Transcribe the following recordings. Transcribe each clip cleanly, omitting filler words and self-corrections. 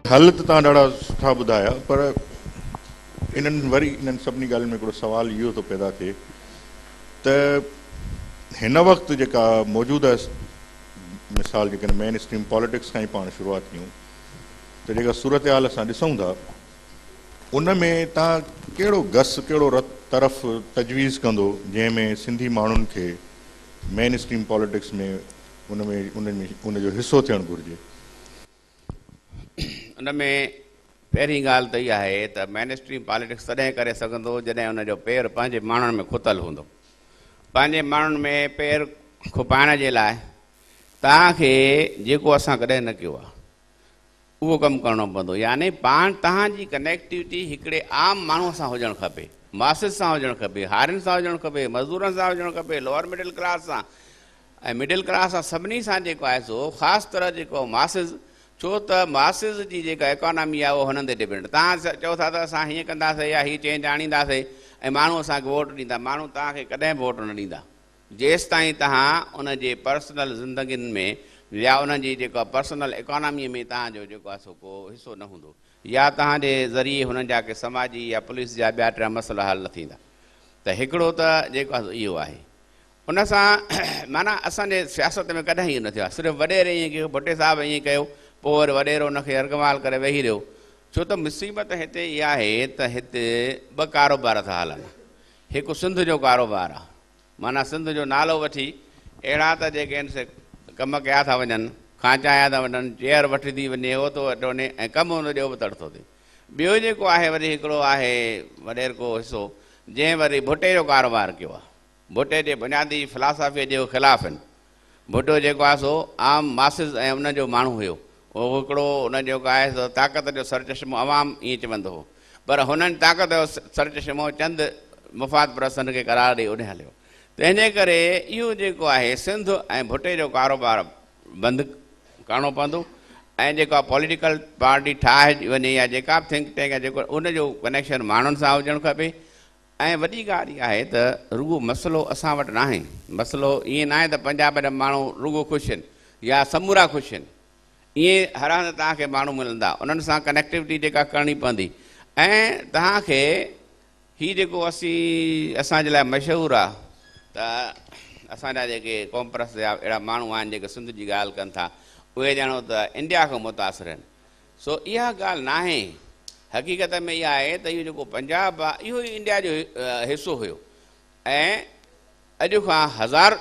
حل ته توهان ڏاڍا سٺا ٻڌايا پر انهن وري انهن سڀني ڳالهين ۾ هڪڙو سوال اهو ٿو پيدا ٿئي ته هن وقت جيڪا موجوده مثال جيڪڏهن مين اسٽريم پاليٽڪس کان ئي پاڻ شروعات ڪيون ته جيڪا صورتحال اسان ڏسون ٿا ان ۾ توهان ڪهڙو گس ڪهڙو طرف تجويز ڪندو جنهن ۾ سنڌي ماڻهن کي مين اسٽريم پاليٽڪس ۾ ان ۾ ان ۾ ان جو حصو ٿيڻ گهرجي؟ ان ۾ پهرين ڳالهه ته اها آهي ته مين اسٽريم پاليٽڪس تڏهن ڪري سگهندو جڏهن ان جو پير پنهنجي ماڻهن ۾ کتل هوندو. پنهنجي ماڻهن ۾ پير کپائڻ جي لاء توهان کي جيڪو اسان ڪڏهن نه ڪيو آهي اهو ڪم ڪرڻو پوندو يعني پاڻ توهان جي ڪنيڪٽيوٽي هڪڙي عام ماڻهو سان هجڻ کپي، ماسز سان هجڻ کپي، هارين سان هجڻ کپي، مزدورن سان هجڻ کپي، لوئر مڊل ڪلاس سان ۽ مڊل ڪلاس سان سڀني سان جيڪو آهي سو خاص طرح جيڪو ماسز ڇو ته ماسز جي جيڪا ايڪانامي آهي اهو هنن تي ڊپينڊ توهان چئو ٿا ته اسان هيئن ڪنداسي يا هي چينج آڻينداسي ۽ ماڻهو اسان کي ووٽ ڏيندا ماڻهو توهان کي ڪڏهن به ووٽ نه ڏيندا جيستائين توهان ان جي پرسنل زندگين ۾ يا انهن جي جيڪا پرسنل ايڪانامي ۾ توهان جو جيڪو آهي سو ڪو حصو نه هوندو يا توهان جي ذريعي هنن جا ڪي سماجي يا پوليس جا ٻيا ٽيا مسئلا حل نه ٿيندا ته هڪڙو ته جيڪو آهي سو اهو آهي ان سان معنيٰ اسان جي سياست ۾ ڪڏهن ائين نه ٿيو آهي. صرف وڏيري ائين ڪيو، ڀٽي صاحب ائين ڪيو، پوء وري وڏيرو ان کي يرغمال ڪري ويهي رهيو. ڇو ته مصيبت هتي اها آهي ته هتي ٻه ڪاروبار ٿا هلن. هڪ سنڌ جو ڪاروبار آهي، معنيٰ سنڌ جو نالو وٺي اهڙا ته جيڪي آهن سي ڪم ڪيا ٿا وڃن، کانچايا ٿا وڃن، چيئر وٺي ٿي وڃي، هو ٿو وٺي وڃي ۽ ڪم ان جو ابتڙ ٿو ٿئي. ٻيو جيڪو آهي وري هڪڙو آهي وڏيرڪو حصو، جنهن وري ڀٽي جو ڪاروبار ڪيو آهي. ڀٽي جي بنيادي فلاسافيء جي هو خلاف هن. ڀٽو جيڪو آهي سو عام ماسز ۽ انهن جو ماڻهو هيو. اهو هڪڙو ان جيڪو آهي سو طاقت جو سرچشمو عوام ائين چوندو هو. پر هنن طاقت جو سرچشمو چند مفاد پرستن کي قرار ڏئي اوڏي هليو. تنهن جي ڪري اهو جيڪو آهي سنڌ ۽ ڀٽي جو ڪاروبار بند ڪرڻو پوندو ۽ جيڪا پوليٽيڪل پارٽي ٺاهي وڃي يا جيڪا به ٿنڪ ٽينڪ يا جيڪو ان جو ڪنيڪشن ماڻهن سان هجڻ کپي. ۽ وڏي ڳالهه اها آهي ته رڳو مسئلو اسان وٽ ناهي، مسئلو ائين ناهي ته پنجاب جا ماڻهو رڳو خوش آهن يا سمورا خوش آهن، ائين هر هنڌ توهان کي ماڻهو ملندا، انهن سان ڪنيڪٽيوٽي جيڪا ڪرڻي پوندي ۽ توهان کي هي جيڪو اسين اسان جي لاء مشهور آهي ته اسان جا جيڪي قومپرست يا اهڙا ماڻهو آهن جيڪي سنڌ جي ڳالهه ڪن ٿا اهي ڄڻو ته انڊيا کان متاثر آهن. سو اها ڳالهه ناهي، حقيقت ۾ اها آهي ته اهو جيڪو پنجاب آهي اهو ئي انڊيا جو حصو هيو ۽ اڄ کان هزار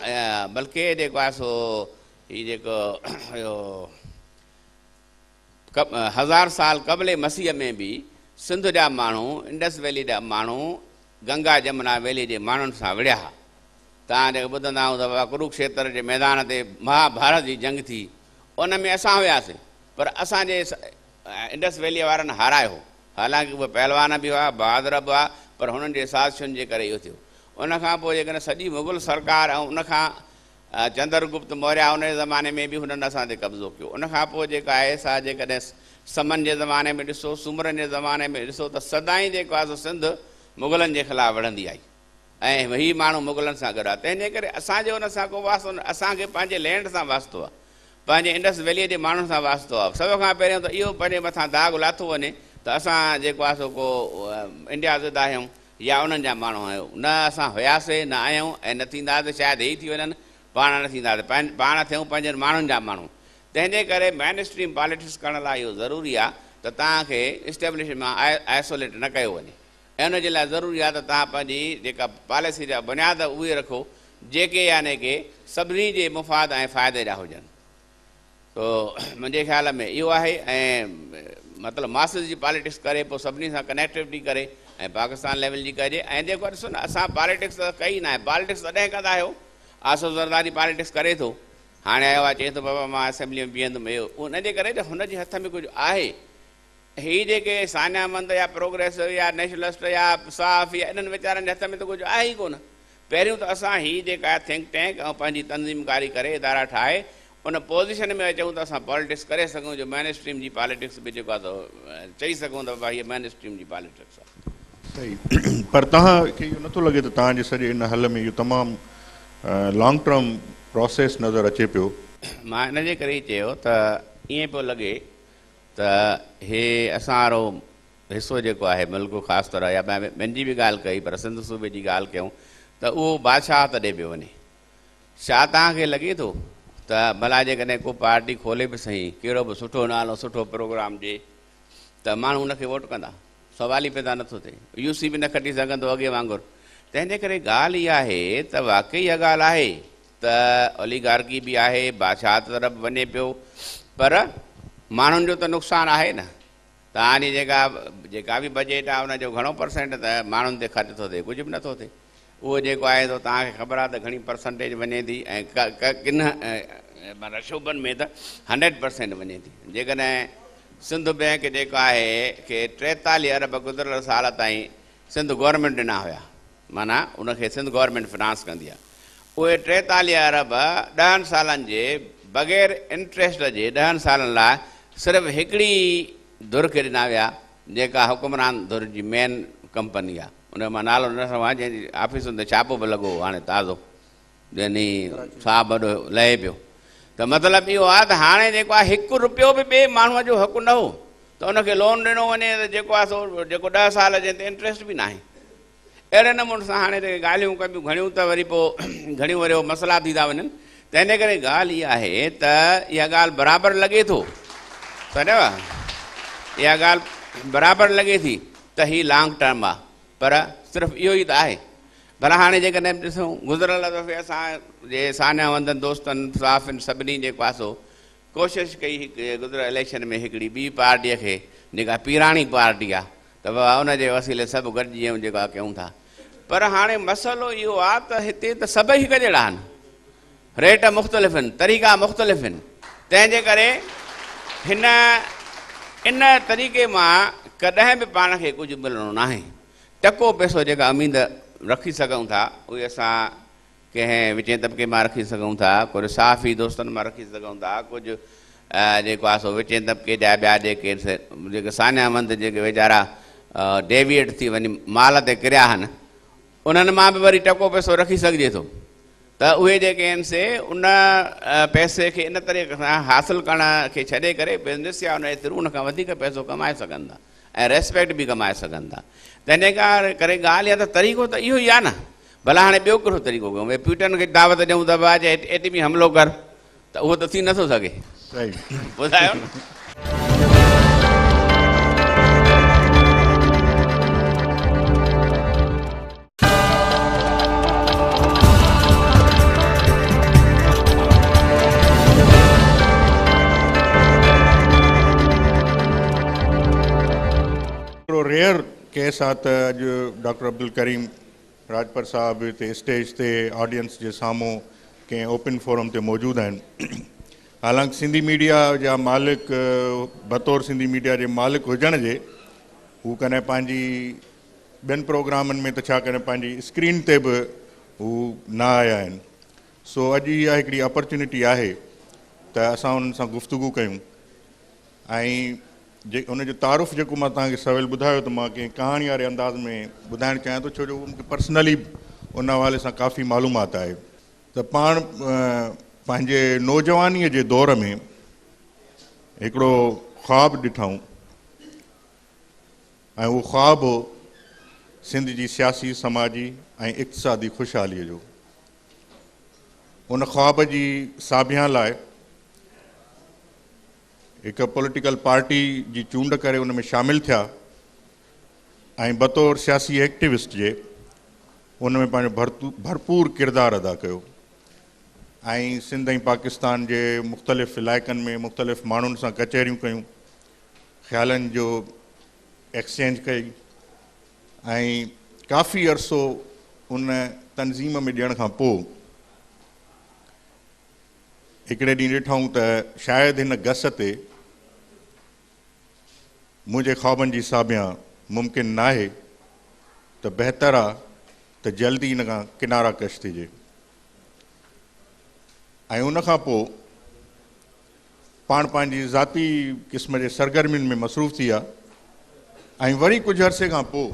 بلڪه جيڪو آهي سو هي جيڪو هيو هزار سال قبل مسيح ۾ به سنڌ جا ماڻهو انڊس ويلي جا ماڻهو گنگا جمنا ويلي جي ماڻهن سان وڙهيا ها. توهان جيڪي ٻڌندا هوندا بابا ڪروڪشيتر جي ميدان تي مهاڀارت جي جنگ ٿي ان ۾ اسان هياسين. پر اسان جي انڊس ويليء وارن هارايو هو. حالانڪ اهي پهلوان به هئا، بهادر به هئا، پر هنن جي سازشن جي ڪري اهو ٿيو. ان کان پوء جيڪڏهن سڄي مغل سرڪار ۽ ان کان چندر گپت موريا ان جي زماني ۾ به هنن اسان تي قبضو ڪيو. ان کان پوء جيڪا آهي سا جيڪڏهن سمن جي زماني ۾ ڏسو، سومرن جي زماني ۾ ڏسو ته سدائين جيڪو آهي سو سنڌ مغلن جي خلاف وڙهندي آئي. ۽ هي ماڻهو مغلن سان گڏ هئا، تنهن جي ڪري اسان جو ان سان ڪو واسطو نه، اسان کي پنهنجي لينڊ سان واسطو آهي، پنهنجي انڊس ويليء جي ماڻهن سان واسطو آهي. سڀ کان پهريون ته اهو پنهنجي مٿان داغ لاٿو وڃي ته اسان جيڪو آهي سو ڪو انڊيا ضد آهيون يا انهن جا ماڻهو آهيون. نه اسان هياسي، نه آهيون ۽ نه ٿينداسي، شايد هي ٿي وڃن، پاڻ نه ٿينداسي، پاڻ ٿيون پنهنجن ماڻهن جا ماڻهو. تنهن جي ڪري مين اسٽريم پاليٽڪس ڪرڻ لاء اهو ضروري آهي ته توهان کي اسٽيبلشمينٽ مان آئسوليٽ نه ڪيو وڃي. ۽ ان جي لاء ضروري آهي ته توهان پنهنجي جيڪا پاليسي جا بنياد اهي رکو جيڪي يعني ڪي سڀني جي مفاد ۽ فائدي جا هجن. سو منهنجي خيال ۾ اهو آهي ۽ مطلب ماسز جي پاليٽڪس ڪري پوء سڀني سان ڪنيڪٽوٽي ڪري ۽ پاڪستان ليول جي ڪجي ۽ جيڪو ڏسو نه اسان پاليٽڪس ته ڪئي ناهي پاليٽڪس تڏهن ڪندا آهيو آصف زرداري پاليٽڪس ڪري ٿو هاڻي آيو آهي چئي ٿو بابا مان اسيمبلي ۾ بيهندم اهو ان جي ڪري جو هن جي هٿ ۾ ڪجهه آهي هي جيڪي سانحه مند يا پروگريسو يا نيشنلسٽ يا صحافي يا انهن ويچارن جي هٿ ۾ ته ڪجهه آهي ئي ڪونه. پهريون ته اسان هي جيڪا ٿنڪ ٽينڪ ۽ پنهنجي تنظيم ڪاري ڪري ادارا ٺاهي ان پوزيشن ۾ اچون ته اسان پاليٽڪس ڪري سگهون جو مين اسٽريم جي پاليٽڪس به جيڪو آهي سو چئي سگهون ته بابا هيء مين اسٽريم جي پاليٽڪس آهي. صحيح پر توهان کي اهو نٿو لڳي ته توهان جي سڄي ان حل ۾ اهو تمام لانگ ٽرم پراسيس نظر اچي پيو؟ مان ان جي ڪري ئي چيو ته ائين پيو لڳي ته هي اسان وارو حصو جيڪو آهي ملڪ خاص طرح يا ٻين جي به ڳالهه ڪئي پر سنڌ صوبي جي ڳالهه ڪيون ته اهو بادشاهت ڏي پيو وڃي. ڇا توهان کي لڳي ٿو ته ڀلا جيڪڏهن ڪو پارٽي کولي به سهي ڪهڙو به سٺو نالو سٺو پروگرام ڏي ته ماڻهو ان کي ووٽ ڪندا؟ سوال ئي پيدا نٿو ٿئي. يو سي به نه کٽي سگهندو اڳي وانگر. تنهن جي ڪري ڳالهه اها آهي ته واقعي اها ڳالهه آهي ته اوليگارڪي به آهي، بادشاهت طرف به وڃي پيو پر ماڻهن جو ته نقصان آهي نه. توهان جي جيڪا جيڪا به بجيٽ آهي ان جو گهڻو پرسينٽ ته ماڻهن تي خرچ ٿو ٿئي ڪجهه به نٿو ٿئي. اهو جيڪو آهي سو توهان کي خبر آهي ته گهڻي پرسنٽيج وڃي ٿي ۽ ڪن معنيٰ شعبن ۾ ته هنڊريڊ پرسينٽ وڃي ٿي. جيڪڏهن سنڌ بئنڪ جيڪو آهي کي 43 ارب گذريل سال تائين سنڌ گورنمينٽ ڏنا هيا معنيٰ ان کي سنڌ گورنمينٽ فنانس ڪندي آهي اهي 43 ارب 10 سالن جي بغير انٽريسٽ جي 10 سالن لاء صرف هڪڙي ڌر کي ڏنا ويا جيڪا حڪمران ڌر جي مين ڪمپني آهي ان جو مان نالو نه رکان جنهن جي آفيسن تي ڇاپو به لڳو هو هاڻي تازو يعني صاحب وڏو لهي پيو ته مطلب اهو آهي ته هاڻي جيڪو آهي هڪ روپيو به ٻئي ماڻهوء جو حق نه هو ته ان کي لون ڏنو وڃي ته جيڪو آهي سو جيڪو 10 سال جنهن تي انٽريسٽ به ناهي. اهڙي نموني سان هاڻي جيڪي ڳالهيون ڪبيون گهڻيون ته وري پوء گهڻيون وري مسئلا ٿي ٿا وڃن. تنهن جي ڪري ڳالهه اها آهي ته اها ڳالهه برابر لڳي ٿو سمجهيو اها ڳالهه برابر لڳي ٿي ته هي لانگ ٽرم آهي پر صرف اهو ئي ته آهي. ڀلا هاڻي جيڪڏهن ڏسون گذريل دفعي اسان جي ساڃاهه وندن دوستن صحافين سڀني جيڪو آهي سو ڪوشش ڪئي هڪ گذريل اليڪشن ۾ هڪڙي ٻي پارٽيء کي جيڪا پيراڻي پارٽي آهي ته بابا ان جي وسيلي سڀ گڏجي ۽ جيڪو آهي ڪيون ٿا پر هاڻي مسئلو اهو آهي ته هتي ته سڀئي هڪ جهڙا آهن ريٽ مختلف آهن طريقا مختلف آهن تنهن جي ڪري هن ان طريقي مان ڪڏهن به پاڻ کي ڪجهه ملڻو ناهي. ٽڪو پئسو جيڪا اميد رکي سگهون ٿا اهي اسان ڪنهن وچين طبقي مان رکي سگهون ٿا، ڪجهه صحافي دوستن مان رکي سگهون ٿا، ڪجهه جيڪو آهي سو وچين طبقي جا ٻيا جيڪي جيڪي ساڃاهه وند جيڪي ويچارا ڊيويئيٽ ٿي وڃي مال تي ڪريا آهن انهن مان به وري ٽڪو پئسو رکي سگهجي ٿو ته اهي جيڪي آهن سي ان پئسي کي ان طريقي سان حاصل ڪرڻ کي ڇڏي ڪري بزنس يا ان جي ٿرو ان کان وڌيڪ پئسو ڪمائي سگهن ٿا ۽ ريسپيڪٽ به ڪمائي سگهن ٿا. تنهن ڪري ڳالهه اها ته طريقو ته اهو ئي آهي نه. ڀلا هاڻي ٻيو ڪهڙو طريقو ڪيون؟ ڀئي پيوٽن کي دعوت ڏيون ته ڀاء چئي ايٽمي حملو ڪر ته اهو ته ٿي نٿو سگهي. صحيح. ٻڌايو نه. هڪڙو ريئر ڪيس آ ته اڄ ڊاڪٽر عبدالڪريم راڄپر صاحب هتي اسٽيج تي آڊينس جي سامهون ڪنهن اوپن فورم تي موجود آهن. حالانڪ سنڌي ميڊيا جا مالڪ بطور سنڌي ميڊيا جي مالڪ هجڻ جي هو ڪڏهن پنهنجي ٻين پروگرامن ۾ ته ڇا ڪڏهن پنهنجي اسڪرين تي به هو نه آيا آهن. سو اڄ اها هڪڙي اپرچونٽي آهي ته اسان انهن سان گفتگو ڪيون ۽ جي ان جو تعارف جيڪو مان توهان کي سويل ٻڌايو ته مان ڪنهن ڪهاڻي واري انداز ۾ ٻڌائڻ چاهيان ٿو ڇو جو مون کي پرسنلي ان حوالي سان ڪافي معلومات آهي ته پاڻ پنهنجي نوجوانيء جي دور ۾ هڪڙو خواب ڏٺائون ۽ اهو خواب هو سنڌ جي سياسي، سماجي ۽ اقتصادي خوشحاليء جو. ان خواب جي ساڀيان لاء هڪ پوليٽيڪل پارٽي جي چونڊ ڪري ان ۾ شامل ٿيا ۽ بطور سياسي ايڪٽيوسٽ جي ان ۾ پنهنجو ڀرپور ڪردار ادا ڪيو ۽ سنڌ ۽ پاڪستان جي مختلف علائقن ۾ مختلف ماڻهن سان ڪچهريون ڪيون، خيالن جو ايڪسچينج ڪئي ۽ ڪافي عرصو ان تنظيم ۾ ڏيڻ کان پوء هڪڙي ڏينهن ڏٺائون ته شايد هن گس تي منهنجي خوابن جي ساڀيان ممڪن ناهي ته بهتر آ ته جلدي ان کان ڪنارا ڪش ٿجي ۽ ان کان پوء پاڻ پنهنجي ذاتي قسم جي سرگرمين ۾ مصروف ٿي ويا ۽ وري ڪجهه عرصي کان پوء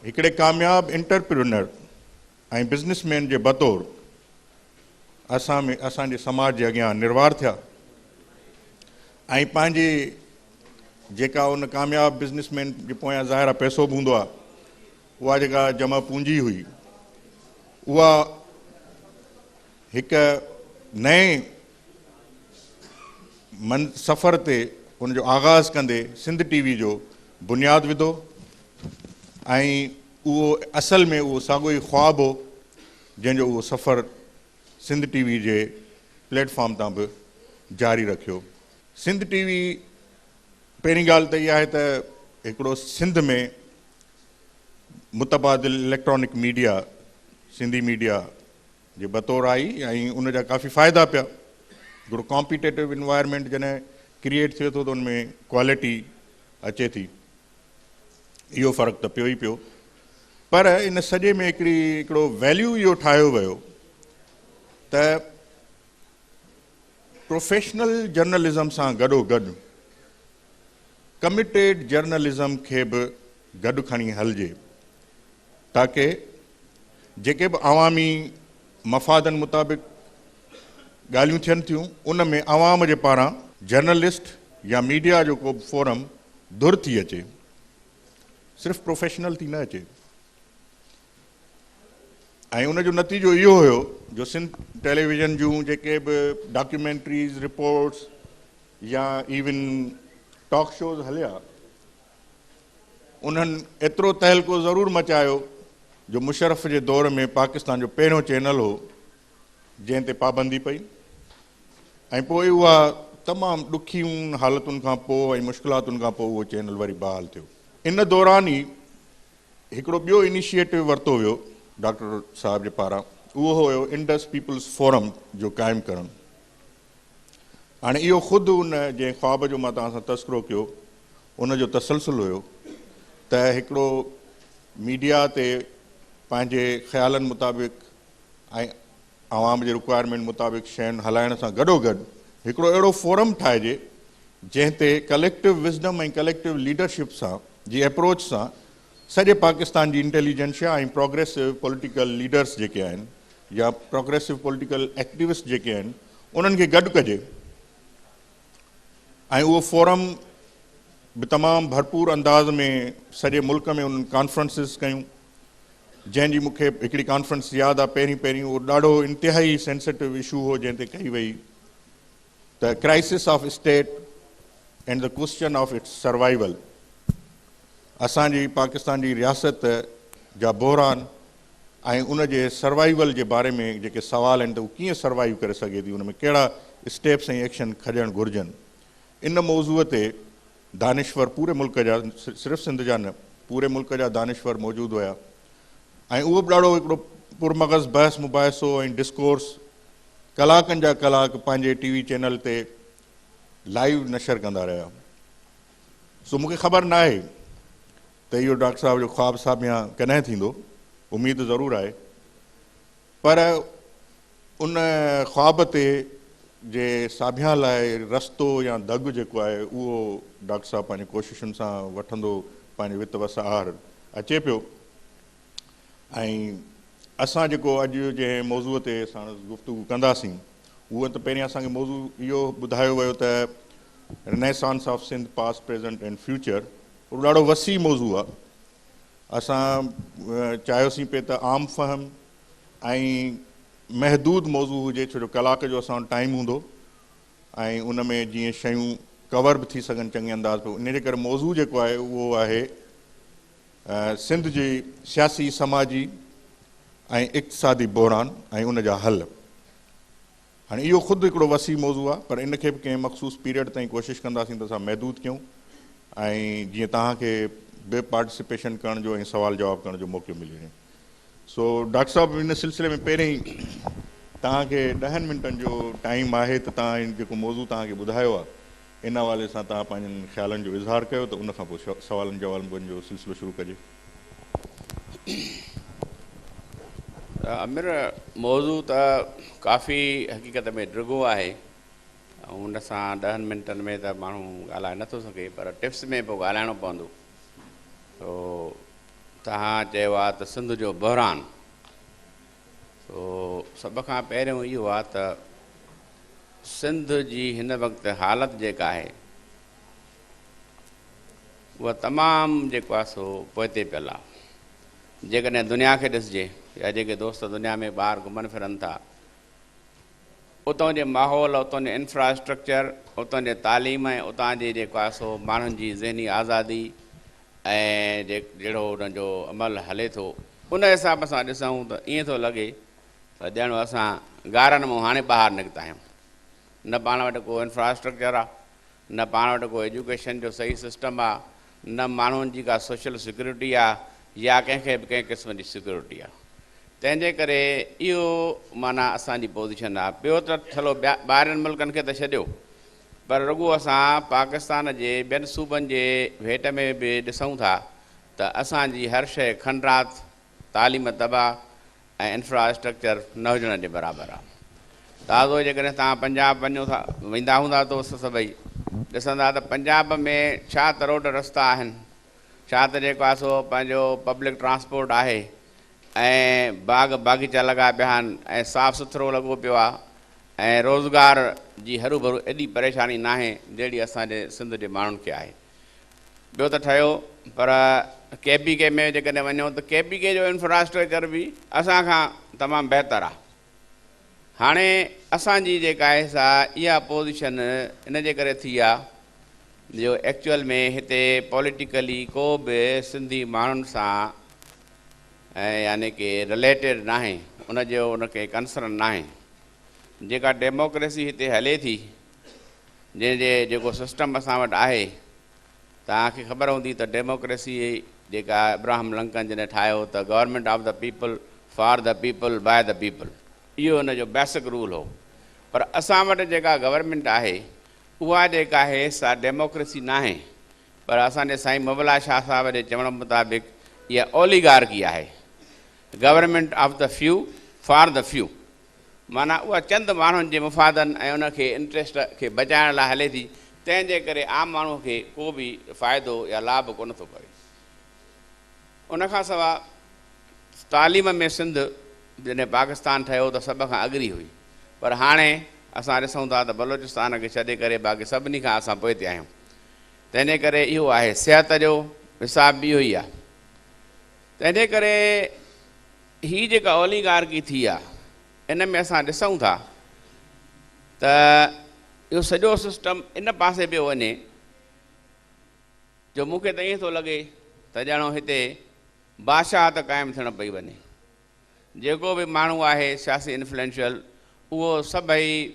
هڪڙي ڪامياب انٽرپرينر ۽ بزنس مين جي بطور اسان ۾ اسان جي سماج جي اڳيان نروار ٿيا ۽ پنهنجي جيڪا ان ڪامياب بزنس مين جي پويان ظاهر آهي پئسو به هوندو آهي، اها جيڪا جمع پونجي هئي اها هڪ نئين من سفر تي ان جو آغاز ڪندي سنڌ ٽي وي جو بنياد وڌو ۽ اهو اصل ۾ اهو ساڳيو ئي خواب هو جنهن جو اهو سفر سنڌ ٽي وي جي پليٽ فارم تان به جاري رکيو. سنڌ ٽي وي پهرين ڳالهه ته اها آهي ته هڪڙو سنڌ ۾ متبادل اليڪٽرانڪ ميڊيا سنڌي ميڊيا جي بطور آئي ۽ ان جا ڪافي فائدا پيا. هڪڙو ڪامپيٽيٽو انوائرمينٽ جڏهن ڪريئيٽ ٿئي ٿو ته ان ۾ ڪوالٽي اچي ٿي. اهو فرق ته پيو ئي پيو پر ان سڄي ۾ هڪڙي هڪڙو ويليو اهو ٺاهيو ويو ته پروفيشنل جرنلزم سان گڏو گڏ ڪميٽيڊ جرنلزم کي به گڏ کڻي هلجي تاڪه جيڪي به عوامي مفادن مطابق ڳالهيون ٿين ٿيون ان ۾ عوام جي پاران جرنلسٽ يا ميڊيا جو ڪو به فورم ڌر ٿي اچي، صرف پروفيشنل ٿي نه اچي ۽ ان جو نتيجو اهو هيو جو سنڌ ٽيليويزن جون جيڪي به ڊاڪيومينٽريز، رپورٽس يا ايون ٽاڪ شوز هليا انهن ايترو تهلڪو ضرور مچايو جو مشرف جي دور ۾ پاڪستان جو پهريون چينل هو جنهن تي پابندي پئي ۽ پوء اها تمام ڏکين حالتن کان پوء ۽ مشڪلاتن کان پوء اهو چينل وري بحال ٿيو. ان دوران ئي هڪڙو ٻيو انيشيٽو ورتو ويو ڊاڪٽر صاحب جي پاران، اهو هيو انڊس پيپلز فورم جو قائم ڪرڻ. هاڻي اهو خود ان جنهن خواب جو مان توهان سان تذڪرو ڪيو ان جو تسلسل هيو ته هڪڙو ميڊيا تي پنهنجي خيالن مطابق ۽ عوام جي رڪوائرمينٽ مطابق شين هلائڻ سان گڏوگڏ هڪڙو اهڙو فورم ٺاهجي جنهن تي ڪليڪٽو وزڊم ۽ ڪليڪٽو ليڊرشپ سان جي اپروچ سان سڄي پاڪستان جي انٽيليجنشيا ۽ پروگريسو پوليٽيڪل ليڊرس جيڪي آهن يا پروگريسو پوليٽيڪل ايڪٽيوسٽ جيڪي آهن انهن کي گڏ ڪجي ۽ اهو فورم به تمام ڀرپور انداز ۾ سڄي ملڪ ۾ انهن ڪانفرنسز ڪيون جنهن جي مون کي هڪڙي ڪانفرنس ياد آهي پهرين پهرين اهو ڏاڍو انتهائي سينسيٽو اشو هو جنهن تي ڪئي وئي ته crisis of state and the question of its survival اسان جي پاڪستان جي رياست جا بحران ۽ ان جي سروائيول جي باري ۾ جيڪي سوال آهن ته هو ڪيئن سروائيو ڪري سگهي ٿي ان ۾ ڪهڙا اسٽيپس ۽ ايڪشن کڄڻ گهرجن ان موضوع تي دانشور پوري ملڪ جا صرف سنڌ جا نه پوري ملڪ جا دانشور موجود هيا ۽ اهو به ڏاڍو هڪڙو پرمغز بحث مباحثو ۽ ڊسڪورس ڪلاڪن جا ڪلاڪ پنهنجي ٽي وي چينل تي لائيو نشر ڪندا رهيا سو مونکي خبر ناهي ته اهو ڊاڪٽر صاحب جو خواب سامهيان ڪڏهن ٿيندو، اميد ضرور آهي پر ان خواب تي جي ساڀيان لاء رستو يا دڳ جيڪو آهي اهو ڊاڪٽر صاحب پنهنجي ڪوششن سان وٺندو پنهنجي وت وس آهر اچي پيو ۽ اسان جيڪو اڄ جنهن موضوع تي ساڻس گفتگو ڪنداسين اهو ته پهرين اسان کي موضوع اهو ٻڌايو ويو ته renaissance of Sindh past present and future اهو ڏاڍو وسيع موضوع آهي. اسان چاهيوسين پئي ته عام فهم ۽ محدود موضوع هجي ڇو جو ڪلاڪ جو اسان وٽ ٽائيم هوندو ۽ ان ۾ جيئن شيون ڪور به ٿي سگهن چڱي انداز ۾ ان جي ڪري موضوع جيڪو آهي اهو آهي سنڌ جي سياسي سماجي ۽ اقتصادي بحران ۽ ان جا حل. هاڻي اهو خود هڪڙو وسيع موضوع آهي پر ان کي به ڪنهن مخصوص پيريڊ تائين ڪوشش ڪنداسين ته اسان محدود ڪيون ۽ جيئن توهان کي به پارٽيسپيشن ڪرڻ جو ۽ سوال جواب ڪرڻ جو موقعو ملي وڃي. سو ڊاڪٽر صاحب ان سلسلي ۾ پهرين توهان کي ڏهن منٽن جو ٽائيم آهي ته توهان هن جيڪو موضوع توهان کي ٻڌايو آهي ان حوالي سان توهان پنهنجن خيالن جو اظهار ڪيو ته ان کان پوء سوالن جوابن جو سلسلو شروع ڪجي. امر موضوع ته ڪافي حقيقت ۾ ڊگهو آهي ۽ ان سان ڏهن منٽن ۾ ته ماڻهو ڳالهائي نٿو سگهي پر ٽپس ۾ پوء ڳالهائڻو پوندو. سو توهان چيو آهي ته سنڌ جو بحران، سو سڀ کان پهريون اهو آهي ته سنڌ جي هن وقت حالت جيڪا آهي اها تمام جيڪو آهي سو پوئتي پيل آهي. جيڪڏهن دنيا کي ڏسجي يا جيڪي دوست دنيا ۾ ٻاهر گهمن ڦرن ٿا اتان جي ماحول، اتان جي انفراسٽرڪچر، اتان جي تعليم ۽ اتان جي جيڪو آهي سو ماڻهن جي ذهني آزادي ۽ جهڙو انهن جو عمل هلي ٿو ان حساب سان ڏسون ته ائين ٿو لڳي ته ڄڻ اسان غارن مان هاڻي ٻاهر نڪتا آهيون. نه پاڻ وٽ ڪو انفراسٽرڪچر آهي، نه پاڻ وٽ ڪو ايجوڪيشن جو صحيح سسٽم آهي، نه ماڻهن جي ڪا سوشل سيڪيورٽي آهي يا ڪنهن کي به ڪنهن قسم جي سيڪيورٽي آهي. تنهن جي ڪري اهو معنيٰ اسان جي پوزيشن آهي. ٻيو ته ٺلهو ٻاهرين ملڪن کي ته ڇڏيو پر رڳو اسان پاڪستان جي ٻين صوبن جي ڀيٽ ۾ به ڏسون ٿا ته اسان جي هر شيء کنڊرات، تعليم تباهه ۽ انفراسٽرڪچر نه هجڻ جي برابر آهي. تازو جيڪڏهن توهان پنجاب وڃو ٿا ويندا هوندا دوست سڀئي ڏسندا ته پنجاب ۾ ڇا ته روڊ رستا آهن، ڇا ته جيڪو آهي سو پنهنجو پبلڪ ٽرانسپورٽ آهي ۽ باغ باغيچا لڳا پيا آهن ۽ صاف سٿرو لڳو پيو آهي ۽ روزگار جي هروڀرو ايڏي پريشاني ناهي جهڙي اسان جي سنڌ جي ماڻهن کي آهي. ٻيو ته ٺهيو پر ڪي پي ڪي ۾ جيڪڏهن وڃو ته ڪي پي ڪي جو انفراسٽرڪچر به اسان کان تمام بهتر آهي. هاڻي اسان جي جيڪا آهي سا اها پوزيشن ان جي ڪري ٿي آهي جو ايڪچوئل ۾ هتي پوليٽيڪلي ڪو به سنڌي ماڻهن سان يعني ڪي رليٽيڊ ناهي، ان جو ان کي ڪنسرن ناهي. جيڪا ڊيموڪريسي هتي هلي ٿي، جنهن جي جيڪو سسٽم اسان وٽ آهي، توهان کي خبر هوندي ته ڊيموڪريسي جيڪا ابراهم لنڪن جڏهن ٺاهيو ته government of the people for the people by the people اهو ان جو بيسڪ رول هو. پر اسان وٽ جيڪا گورنمينٽ آهي اها جيڪا آهي سا ڊيموڪريسي ناهي پر اسان جي سائين مبلا شاهه صاحب جي چوڻ مطابق اها اوليگارڪي آهي، government of the few for the few, معنيٰ اها چند ماڻهن جي مفادن ۽ ان کي انٽريسٽ کي بچائڻ لاء هلي ٿي، تنهن جي ڪري عام ماڻهو کي ڪو به فائدو يا لاڀ ڪونه ٿو پوي. ان کان سواء تعليم ۾ سنڌ جڏهن پاڪستان ٺهيو ته سڀ کان اڳري هئي پر هاڻي اسان ڏسون ٿا ته بلوچستان کي ڇڏي ڪري باقي سڀني کان اسان پوئتي آهيون. تنهن جي ڪري اهو آهي. صحت جو حساب به اهو ئي آهي. تنهن جي ڪري هي جيڪا اوليگارڪي ٿي آهي ان ۾ اسان ڏسون ٿا ته اهو سڄو سسٽم ان پاسي پيو وڃي جو مون کي ته ائين ٿو لڳي ته ڄڻ هتي بادشاهت قائم ٿيڻ پئي وڃي. جيڪو به ماڻهو آهي سياسي انفلوئنشل اهو سڀئي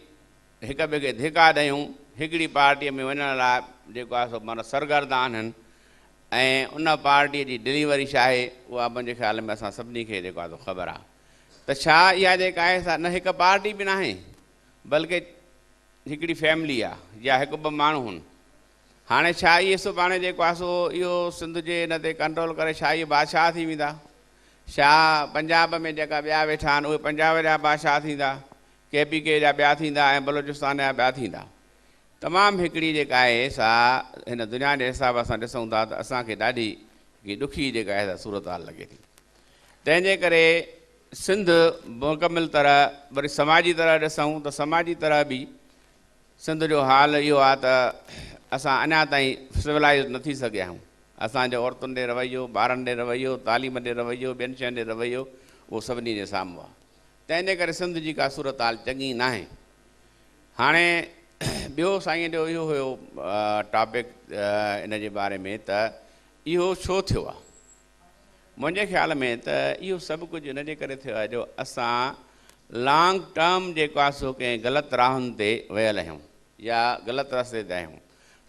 هڪ ٻئي کي ڌڪا ڏيون هڪڙي پارٽيء ۾ وڃڻ لاء جيڪو آهي سو معنيٰ سرگردان آهن ۽ ان پارٽيء جي ڊليوري ڇا آهي اها منهنجي خيال ۾ اسان سڀني کي جيڪو آهي سو خبر آهي ته ڇا اها جيڪا آهي سا نه هڪ پارٽي به ناهي بلڪه هڪڙي فيملي آهي يا هڪ ٻه ماڻهو آهن. هاڻي ڇا اهي سڀاڻي جيڪو آهي سو اهو سنڌ جي ان تي ڪنٽرول ڪري ڇا اهي بادشاهه ٿي ويندا؟ ڇا پنجاب ۾ جيڪا ٻيا ويٺا آهن اهي پنجاب جا بادشاهه ٿيندا؟ ڪي پي ڪي جا ٻيا ٿيندا ۽ بلوچستان جا ٻيا ٿيندا. تمام هڪڙي جيڪا آهي سا هن دنيا جي حساب سان ڏسون ٿا ته اسان کي ڏاڍي هڪڙي ڏکي جيڪا آهي سا صورتحال لڳي ٿي. تنهن جي ڪري سنڌ مڪمل طرح وري سماجي طرح ڏسون ته سماجي طرح به سنڌ جو حال اهو آهي ته اسان اڃا تائين سولائيز نه ٿي سگهيا آهيون. اسان جو عورتن ڏي رويو، ٻارن ڏي رويو، تعليم ڏي رويو، ٻين شين ڏي رويو اهو سڀني جي سامهون آهي. تنهن جي ڪري سنڌ جي ڪا صورتحال چڱي ناهي. هاڻي ٻيو سائينء جو اهو هيو ٽاپڪ ان جي باري ۾ ته اهو ڇو ٿيو آهي؟ منهنجي خيال ۾ ته اهو سڀ ڪجهه ان جي ڪري ٿيو آهي جو اسان لانگ ٽرم جيڪو آهي سو ڪنهن غلط راهن تي ويل آهيون يا غلط رستي تي آهيون.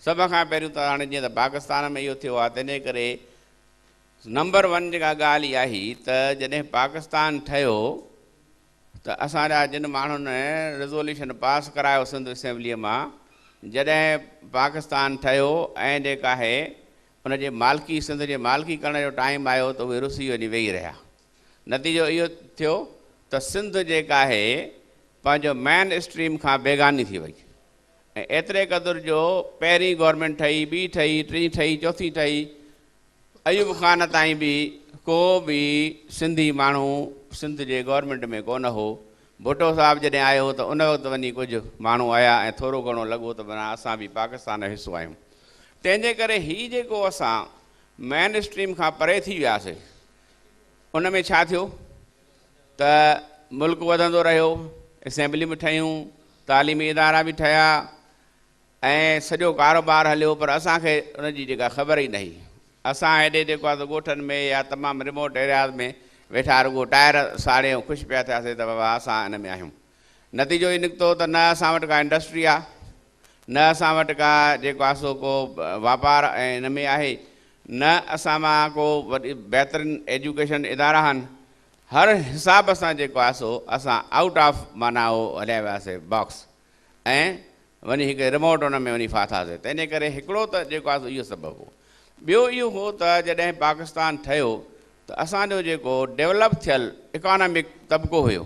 سڀ کان پهريون ته هاڻي جيئن ته پاڪستان ۾ اهو ٿيو آهي تنهن جي ڪري نمبر ون جيڪا ڳالهه اها آهي ته جڏهن پاڪستان ٺهيو ته اسان جا جن ماڻهن ريزوليوشن پاس ڪرايو سنڌ اسيمبليء مان جڏهن پاڪستان ٺهيو ۽ جيڪا آهي ان جي مالڪي سنڌ جي مالڪي ڪرڻ جو ٽائيم آيو ته اهي رسي وڃي ويهي رهيا. نتيجو اهو ٿيو ته سنڌ جيڪا آهي پنهنجو مين اسٽريم کان بيگاني ٿي وئي ۽ ايتري قدر جو پهرين گورنمينٽ ٺهي، ٻي ٺهي، ٽين ٺهي، چوٿين ٺهي، ايوب خان تائين به ڪو به سنڌي ماڻهو سنڌ جي گورنمينٽ ۾ ڪونه هو. ڀٽو صاحب جڏهن آيو ته ان وقت وڃي ڪجهه ماڻهو آيا ۽ ٿورو گهڻو لڳو ته معنيٰ اسان به پاڪستان جو حصو آهيون. تنهن جي ڪري هي جيڪو اسان مين اسٽريم کان پري ٿي وياسي ان ۾ ڇا ٿيو ته ملڪ وڌندو رهيو، اسيمبليون به ٺهيون، تعليمي ادارا به ٺهيا ۽ سڄو ڪاروبار هليو پر اسان کي ان جي جيڪا خبر ئي نه هئي. اسان هيڏي جيڪو آهي سو ڳوٺن ۾ يا تمام ريموٽ ايرياز ۾ ويٺا رڳو ٽائر ساڙي ۽ خوش پيا ٿياسي ته بابا اسان ان ۾ آهيون. نتيجو اهو نڪتو ته نه اسان وٽ ڪا انڊسٽري آهي، نه اسان وٽ ڪا جيڪو آهي سو ڪو واپار ۽ ان ۾ آهي، نه اسان مان ڪو وڏي بهترين ايجوڪيشن ادارا آهن. هر حساب سان جيڪو آهي سو اسان آئوٽ آف معنيٰ اهو هليا وياسي باڪس ۽ وڃي هڪ ريموٽ ان ۾ وڃي ڦاٿاسي. تنهنجي ڪري هڪڙو ته جيڪو آهي سو اهو سبب هو. ٻيو اهو هو ته جڏهن پاڪستان ٺهيو ته اسان جو جيڪو ڊيولپ ٿيل اڪانامڪ طبقو هيو،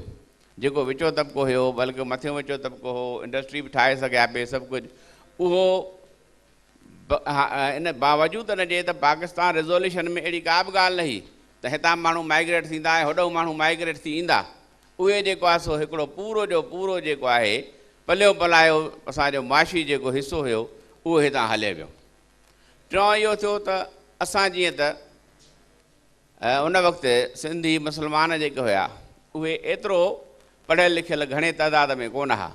جيڪو وچون طبقو هيو، بلڪه مٿيون وچون طبقو هو، انڊسٽري به ٺاهي سگهيا پئي سڀ ڪجهه، اهو ان باوجود ان جي ته پاڪستان ريزوليوشن ۾ اهڙي ڪا به ڳالهه نه هئي ته هتان ماڻهو مائگريٽ ٿيندا ۽ هوڏهون ماڻهو مائگريٽ ٿي ايندا، اهي جيڪو آهي سو هڪڙو پورو جو پورو جيڪو آهي پليو پلايو اسان جو معاشي جيڪو حصو هيو اهو هتان هليو ويو. ٽيون اهو ٿيو ته اسان جيئن ته ان وقت سنڌي مسلمان جيڪي هيا اهي ايترو پڙهيل لکيل گهڻي تعداد ۾ ڪونه ها،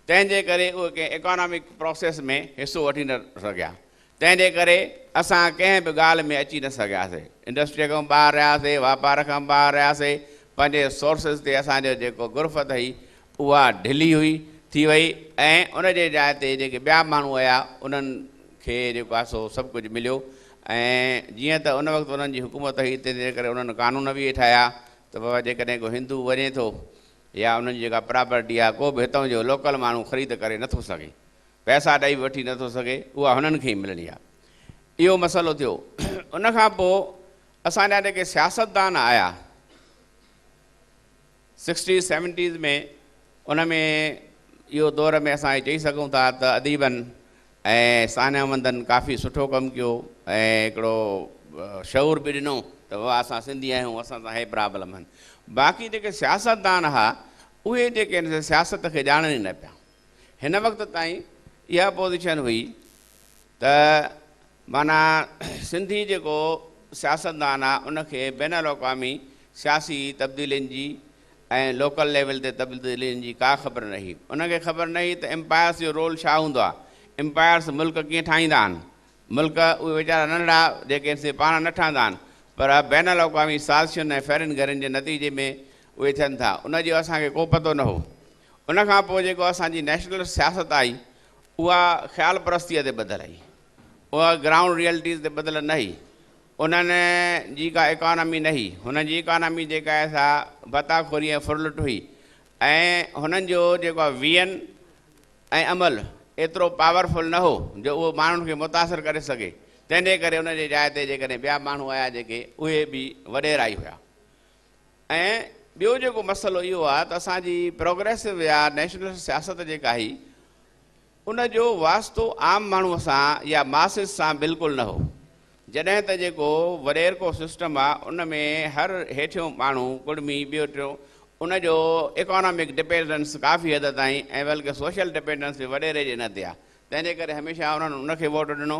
تنهن جي ڪري اهي ڪنهن اڪانامڪ پراسيس ۾ حصو وٺي نه سگهيا. تنهن جي ڪري اسان ڪنهن به ڳالهه ۾ اچي نه سگهياسي. انڊسٽريء کان ٻاهر رهياسي، واپار کان ٻاهر رهياسي، پنهنجي سورسز تي اسان جو جيڪو گرفت هئي اها ڍلي هئي ٿي وئي ۽ ان جي جاء تي جيڪي ٻيا ماڻهو آيا انهن کي جيڪو آهي سو سڀ ڪجهه مليو ۽ جيئن ته ان وقت انهن جي حڪومت هئي تنهن جي ڪري انهن قانون به اهي ٺاهيا ته بابا جيڪڏهن ڪو هندو وڃي ٿو يا انهن جي جيڪا پراپرٽي آهي ڪو به هتان جو لوڪل ماڻهو خريد ڪري نٿو سگهي. پئسا ڏئي به وٺي نٿو سگهي، اها هنن کي ئي ملڻي آهي. اهو مسئلو ٿيو. ان کان پوء اسان جا جيڪي سياستدان آيا سڪسٽيز سيونٽيز ۾ ان ۾ اهو دور ۾ اسان چئي سگهون ٿا ته اديبن ۽ ساڃاهوندن ڪافي سٺو ڪم ڪيو ۽ هڪڙو شعور به ڏنو ته بابا اسان سنڌي آهيون اسان سان هي پرابلم آهن. باقي جيڪي سياستدان هئا اهي جيڪي آهن سي سياست کي ڄاڻن ئي نه پيا. هن وقت تائين اها پوزيشن هئي ته معنيٰ سنڌي جيڪو سياستدان آ ان کي بين الاقوامي سياسي تبديلين جي ۽ لوڪل ليول تي تبديلين جي ڪا خبر نه هئي. ان کي خبر نه هئي ته امپائرس جو رول ڇا هوندو آ، امپائرس ملڪ ڪيئن ٺاهيندا آهن، ملڪ اهي ويچارا ننڍڙا جيڪي آهن سي پاڻ نه ٺهندا آهن پر بين الاقوامي سازشن ۽ ڦيرين گهيرين جي نتيجي ۾ اهي ٿين ٿا، ان جو اسان کي ڪو پتو نه هو. ان کان پوء جيڪو اسان جي نيشنلسٽ سياست آئي اها خيال پرستيء تي ٻڌل هئي، اها گرائونڊ ريئلٽيز تي ٻڌل نه هئي، انهن جي ڪا اڪانامي نه هئي، هنن جي اڪانامي جيڪا آهي سا ڀتا خوري ۽ ڦرلٽ هئي ۽ هنن جو جيڪو آهي ويئن ۽ عمل ايترو پاورفل نه هو جو اهو ماڻهن کي متاثر ڪري سگهي، تنهن جي ڪري ان جي جاء تي جيڪڏهن ٻيا ماڻهو آيا جيڪي اهي به وڏيرا ئي هيا. ۽ ٻيو جيڪو مسئلو اهو آهي ته اسان جي پروگريسو يا نيشنلسٽ سياست جيڪا هئي ان جو واسطو عام ماڻهو سان يا ماسز سان بلڪل نه هو. جڏهن ته جيڪو وڏيرڪو سسٽم آهي ان ۾ هر هيٺيون ماڻهو ڪڙمي ٻيو ٽيون ان جو اڪانامڪ ڊپينڊنس ڪافي حد تائين ۽ بلڪه سوشل ڊپينڊنس به وڏيري جي نه تي آهي تنهن جي ڪري هميشه انهن ان کي ووٽ ڏنو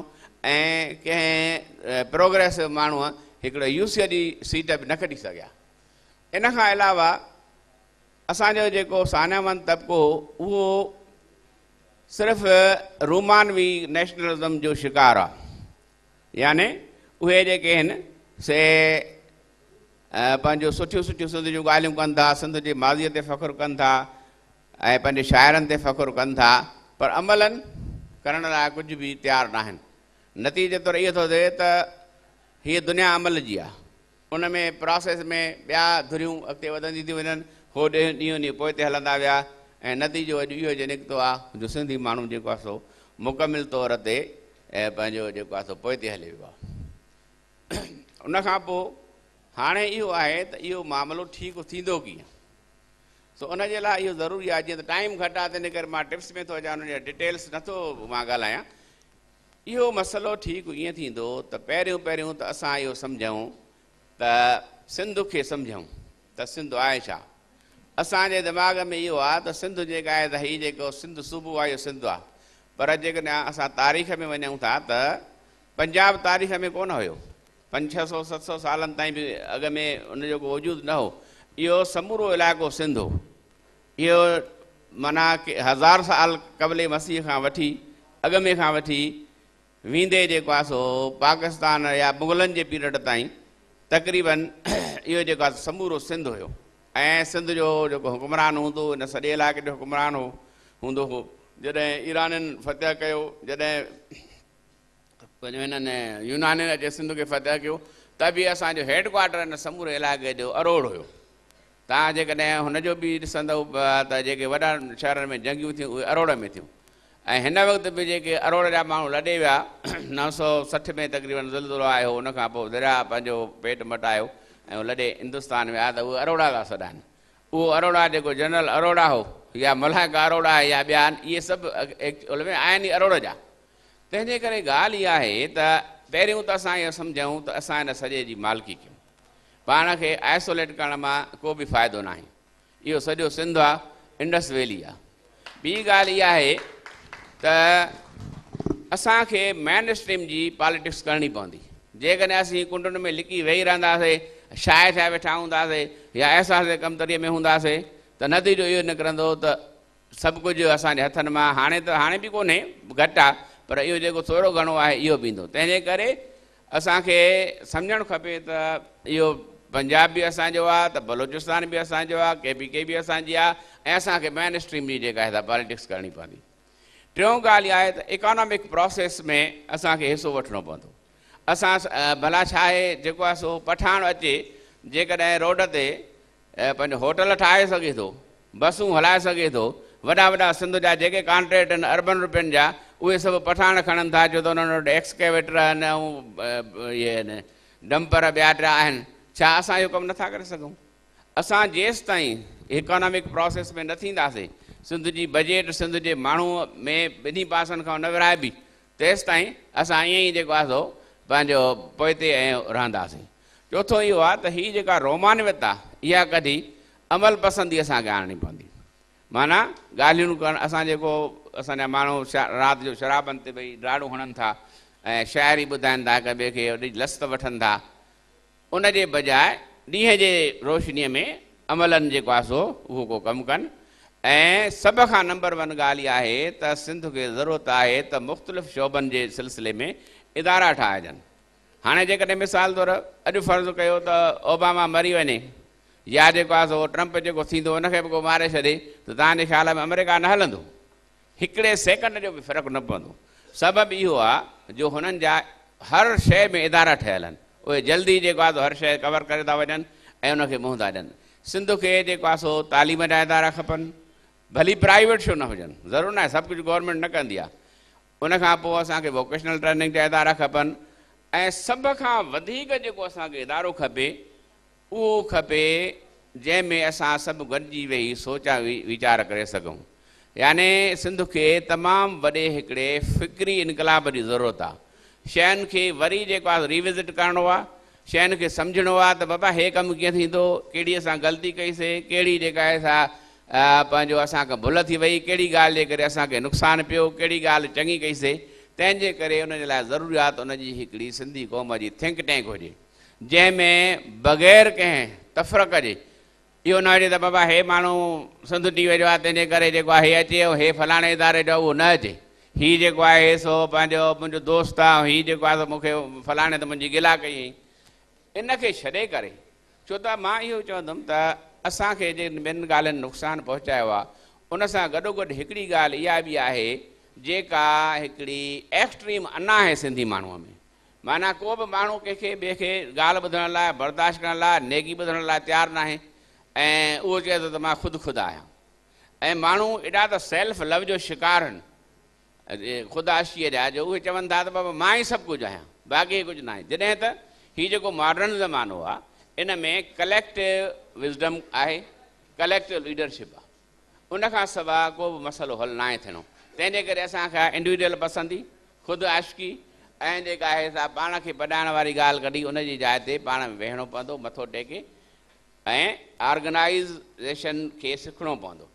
۽ ڪنهن پروگريسو ماڻهوء هڪڙو يو سي جي سيٽ به نه کٽي سگهيا. ان کان علاوه اسان جو جيڪو ساڃاهوند طبقو هو اهو صرف رومانوي نيشنلزم جو شڪار آ، يعني اهي جيڪي آهن سي پنهنجو سٺيون سٺيون سنڌ جون ڳالهيون ڪن ٿا، سنڌ جي ماضيء تي فخر ڪن ٿا ۽ پنهنجي شاعرن تي فخر ڪن ٿا پر عملاً ڪرڻ لاء ڪجهه به تيار ناهن. نتيجي طور اهو ٿو ٿئي ته هيء دنيا عمل جي آهي، ان ۾ پراسيس ۾ ٻيا ڌريون اڳتي وڌنديون ٿيون وڃن، هو ڏينهون ڏينهن پوئتي هلندا ويا ۽ نتيجو اڄ اهو جو نڪتو آهي جو سنڌي ماڻهو جيڪو آهي سو مڪمل طور تي پنهنجو جيڪو آهي سو پوئتي هلي ويو آهي. ان کان پوء هاڻي اهو آهي ته اهو معاملو ٺيڪ ٿيندو ڪيئن؟ سو ان جي لاء اهو ضروري آهي، جيئن ته ٽائيم گهٽ آهي تنهن ڪري مان ٽپس ۾ ٿو اچان، ان جا ڊٽيلس نٿو مان ڳالهايان. اهو مسئلو ٺيڪ ائين ٿيندو ته پهريون پهريون ته اسان اهو سمجهون ته سنڌ کي سمجهون ته سنڌ آهي ڇا؟ اسان جي دماغ ۾ اهو آهي ته سنڌ جيڪا آهي ته هي جيڪو سنڌ صوبو آهي اهو سنڌ آهي، پر جيڪڏهن اسان تاريخ ۾ وڃون ٿا ته پنجاب تاريخ ۾ ڪونه هيو. 500، 600، 700 سالن تائين به اڳ ۾ ان جو ڪو وجود نه هو. اهو سمورو علائقو سنڌ هو. اهو معنيٰ 1000 سال قبل مسيح کان وٺي، اڳ ۾ کان وٺي ويندي جيڪو آهي سو پاڪستان يا مغلن جي پيريڊ تائين تقريبن اهو جيڪو آهي سمورو سنڌ هيو. ۽ سنڌ جو جيڪو حڪمران هوندو هو ان سڄي علائقي جو حڪمران هو هوندو هو. جڏهن ايرانين فتح ڪيو، جڏهن پنهنجو هنن يونانين اچي سنڌ کي فتح ڪيو ته به اسان جو هيڊ ڪوارٽر هن سموري علائقي جو اروڙ هيو. توهان جيڪڏهن هن جو به ڏسندؤ ته جيڪي وڏا شهرن ۾ جنگيون ٿيون اهي اروڙ ۾ ٿيون. ۽ هن وقت به جيڪي اروڙ جا ماڻهو لڏي ويا، 960 ۾ تقريبن زلزلو آيو هو، ان کان پوء درياهه پنهنجو پيٽ مٽايو ۽ هو لڏي هندستان ويا ته اهي اروڙا ٿا سڏائن. اهو اروڙا جيڪو جنرل اروڙا هو يا ملائڪ اروڙا آهي يا ٻيا آهن، اهي سڀ ايڪچوئل ۾ آهن ئي اروڙ جا. تنهن جي ڪري ڳالهه اها آهي ته پهريون ته اسان اهو سمجهون ته اسان هن سڄي جي مالڪي ڪيون. پاڻ کي آئسوليٽ ڪرڻ مان ڪو به فائدو ناهي. اهو سڄو سنڌ آ، انڊس ويلي آ. ٻي ڳالهه اها آهي ته اسان کي مين اسٽريم جي پاليٽڪس ڪرڻي پوندي. جيڪڏهن اسين ڪنڊن ۾ لڪي ويهي رهنداسين، شاهه ٿيا ويٺا هونداسين يا احساس ڪمتريء ۾ هونداسين ته نتيجو اهو نڪرندو ته سڀ ڪجهه اسان جي هٿن مان هاڻي ته هاڻي به ڪونهي، گهٽ آ، پر اهو جيڪو ٿورو گهڻو آهي اهو به ايندو. تنهن جي ڪري اسان کي سمجهڻ کپي ته اهو پنجاب به اسان جو آ ته بلوچستان به اسان جو آ، ڪي پي ڪي به اسان جي آ ۽ اسان کي مين اسٽريم جي جيڪا آهي سا پاليٽڪس ڪرڻي پوندي. ٽيون ڳالهه اها آهي ته اڪانامڪ پراسيس ۾ اسان کي حصو وٺڻو پوندو. اسان ڀلا ڇا آهي جيڪو آهي سو پٺاڻ اچي جيڪڏهن روڊ تي پنهنجو هوٽل ٺاهي سگهي ٿو، بسون هلائي سگهي ٿو، وڏا وڏا سنڌ جا جيڪي ڪانٽريڪٽ آهن اربن روپين جا اهي سڀ پٺاڻ کڻن ٿا ڇو ته انهن وٽ ايڪسڪيويٽر آهن ۽ اهي آهن ڊمپر ٻيا ٽيا آهن، ڇا اسان اهو ڪم نٿا ڪري سگهون؟ اسان جيستائين اڪانامڪ پراسيس ۾ نه ٿينداسين، سنڌ جي بجيٽ سنڌ جي ماڻهو ۾ ٻنهي پاسن کان نه ورهائبي تيستائين اسان ائين ئي جيڪو آهي سو پنهنجو پوئتي ۽ رهنداسين. چوٿون اهو آهي ته هي جيڪا رومانويت آهي اها ڪڍي عمل پسندي اسان کي آڻڻي پوندي. معنيٰ ڳالهيون ڪرڻ، اسان جيڪو اسان جا ماڻهو رات جو شرابن تي ويهي ڊاڙون هڻن ٿا ۽ شاعري ٻڌائن ٿا هڪ ٻئي کي وڏي لست وٺن ٿا، ان جي بجاء ڏينهن جي روشنيء ۾ عملاً جيڪو آهي سو اهو ڪو ڪم ڪن. ۽ سڀ کان نمبر ون ڳالهه اها آهي ته سنڌ کي ضرورت آهي ته مختلف شعبن جي سلسلي ۾ ادارا ٺاهجن. هاڻي جيڪڏهن مثال طور اڄ فرض ڪيو ته اوباما مري وڃي يا جيڪو آهي سو ٽرمپ جيڪو ٿيندو ان کي به ڪو ماري ڇڏي ته توهان جي خيال ۾ آمريڪا نه هلندو؟ هڪڙي سيڪنڊ جو به فرق نه پوندو. سبب اهو آهي جو هنن جا هر شيء ۾ ادارا ٺهيل آهن. اهي جلدي جيڪو آهي سو هر شيء ڪور ڪري ٿا وڃن ۽ ان کي منهن ٿا ڏين. سنڌ کي جيڪو آهي سو تعليم جا ادارا کپن، ڀلي پرائيويٽ ڇو نه هجن، ضرور ناهي سڀ ڪجهه گورنمينٽ نه ڪندي آهي. ان کان پوء اسان کي ووڪيشنل ٽريننگ جا ادارا کپن ۽ سڀ کان وڌيڪ جيڪو اسان کي ادارو کپي اهو کپي جنهن ۾ اسان سڀ گڏجي ويهي سوچ ويچار ڪري سگهون. يعني سنڌ کي تمام وڏي هڪڙي فڪري انقلاب جي ضرورت آ. شين کي وري جيڪو آ ريوزٽ ڪرڻو آ، شين کي سمجهڻو آ ته بابا هي ڪم ڪيئن ٿيندو، ڪهڙي اسان غلطي ڪئي سي، ڪهڙي جيڪا آهي سا پنهنجو اسان کان ڀل ٿي وئي، ڪهڙي ڳالهه جي ڪري اسان کي نقصان پيو، ڪهڙي ڳالهه چڱي ڪئي سي، تنهن جي ڪري ان جي لاء ضروري آ ته ان جي هڪڙي سنڌي قوم جي ٿنڪ ٽينڪ هجي. جنهن ۾ بغير ڪنهن تفرق جي اهو نه هجي ته بابا هي ماڻهو سنڌ ٽي وي جو آهي تنهن جي ڪري جيڪو آهي هي اچي ۽ هي فلاڻي اداري جو آهي اهو نه اچي، هي جيڪو آهي سو پنهنجو منهنجو دوست آهي ۽ هي جيڪو آهي سو مون کي فلاڻي ته منهنجي گلا ڪئي هئي. ان کي ڇڏي ڪري ڇو ته مان اهو چوندم ته اسان کي جن ٻين ڳالهين نقصان پهچايو آهي ان سان گڏوگڏ هڪڙي ڳالهه اها به آهي جيڪا هڪڙي ايڪسٽريم انا آهي سنڌي ماڻهوء ۾. معنيٰ ڪو به ماڻهو ڪنهن کي ٻئي کي ڳالهه ٻڌڻ لاء، برداشت ڪرڻ لاء، نيڪي ٻڌڻ لاء تيار ناهي ۽ اهو چئي ٿو ته مان خود خدا آهيان ۽ ماڻهو ايڏا ته سيلف لو جو شڪار آهن خود عاشقيء جا جو اهي چون ٿا ته بابا مان ئي سڀ ڪجهه آهيان باقي ڪجهه ناهي. جڏهن ته هي جيڪو ماڊرن زمانو آهي ان ۾ ڪليڪٽو وزڊم آهي، ڪليڪٽو ليڊرشپ آهي. ان کان سواء ڪو به مسئلو حل ناهي ٿيڻو. تنهن جي ڪري اسان کان انڊيوڊيل پسندي، خود عاشقي ۽ جيڪا آهي سا پاڻ کي پڏائڻ واري ڳالهه ڪڍي ان جي جاء تي پاڻ ۾ ويهڻو پوندو، مٿو ٽيڪي ۽ آرگنائيزيشن کي سکڻو پوندو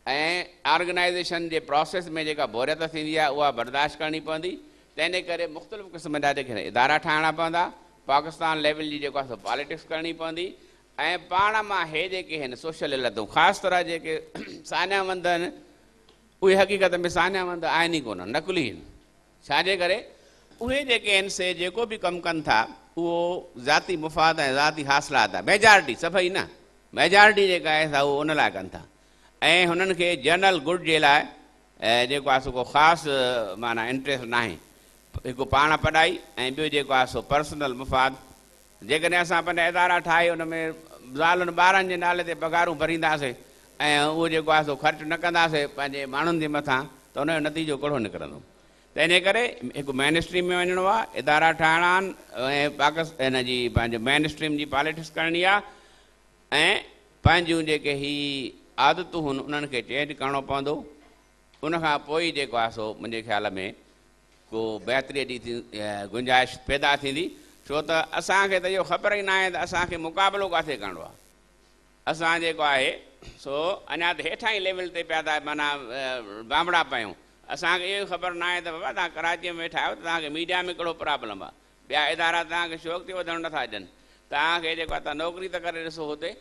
۽ آرگنائيزيشن جي پراسيس ۾ جيڪا بوريت ٿيندي آهي اها برداشت ڪرڻي پوندي. تنهن جي ڪري مختلف قسم جا جيڪي ادارا ٺاهڻا پوندا، پاڪستان ليول جي جيڪو آهي سو پاليٽڪس ڪرڻي پوندي ۽ پاڻ مان هي جيڪي آهن سوشل علتون، خاص طرح جيڪي ساڃاهه وند آهن، اهي حقيقت ۾ ساڃاهه وند آهن ئي ڪونه، نقلي آهن. ڇا جي ڪري اهي جيڪي آهن سي جيڪو به ڪم ڪن ٿا اهو ذاتي مفاد ۽ ذاتي حاصلات آهي. ميجارٽي، سڀئي نه، ميجارٽي جيڪا آهي سا اهو ان لاء ڪن ٿا ۽ هنن کي جنرل گڊ جي لاء جيڪو آهي سو ڪو خاص معنيٰ انٽريسٽ ناهي. هڪ پاڻ پڏائي ۽ ٻيو جيڪو آهي سو پرسنل مفاد. جيڪڏهن اسان پنهنجا ادارا ٺاهي ان ۾ زالن ٻارن جي نالي تي پگهارون ڀرينداسين ۽ اهو جيڪو آهي سو خرچ نه ڪنداسين پنهنجي ماڻهن جي مٿان ته ان جو نتيجو ڪهڙو نڪرندو؟ تنهن جي ڪري هڪ مين اسٽريم ۾ وڃڻو آهي، ادارا ٺاهڻا آهن ۽ پاڪس هن جي پنهنجو مين اسٽريم جي پاليٽڪس ڪرڻي آهي ۽ پنهنجون جيڪي هي عادتون هن انهن کي چينج ڪرڻو پوندو. ان کان پوء ئي جيڪو آهي سو منهنجي خيال ۾ ڪو بهتريء جي گنجائش پيدا ٿيندي، ڇو ته اسان کي ته اهو خبر ئي ناهي ته اسان کي مقابلو ڪاٿي ڪرڻو آهي. اسان جيڪو آهي سو اڃا ته هيٺاهين ليول تي پيا ٿا معنيٰ بانبڙا پيون. اسان کي اهو ئي خبر ناهي ته بابا توهان ڪراچيء ۾ ويٺا آهيو ته توهان کي ميڊيا ۾ ڪهڙو پرابلم آهي. ٻيا ادارا توهان کي ڇو اڳتي وڌڻ نٿا ڏين. توهان کي جيڪو آهي توهان نوڪري ته ڪري ڏسو هتي.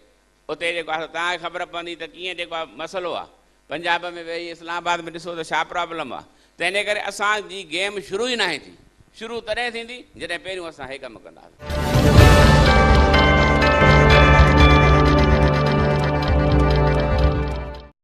اتي جيڪو آهي سو توهان کي خبر پوندي ته ڪيئن جيڪو آهي مسئلو آهي. پنجاب ۾ ويهي اسلام آباد ۾ ڏسو ته ڇا پرابلم آهي. تنهن جي ڪري اسان جي گيم شروع ئي ناهي ٿي. شروع تڏهن ٿيندي جڏهن پهريون اسان هي ڪم ڪنداسين.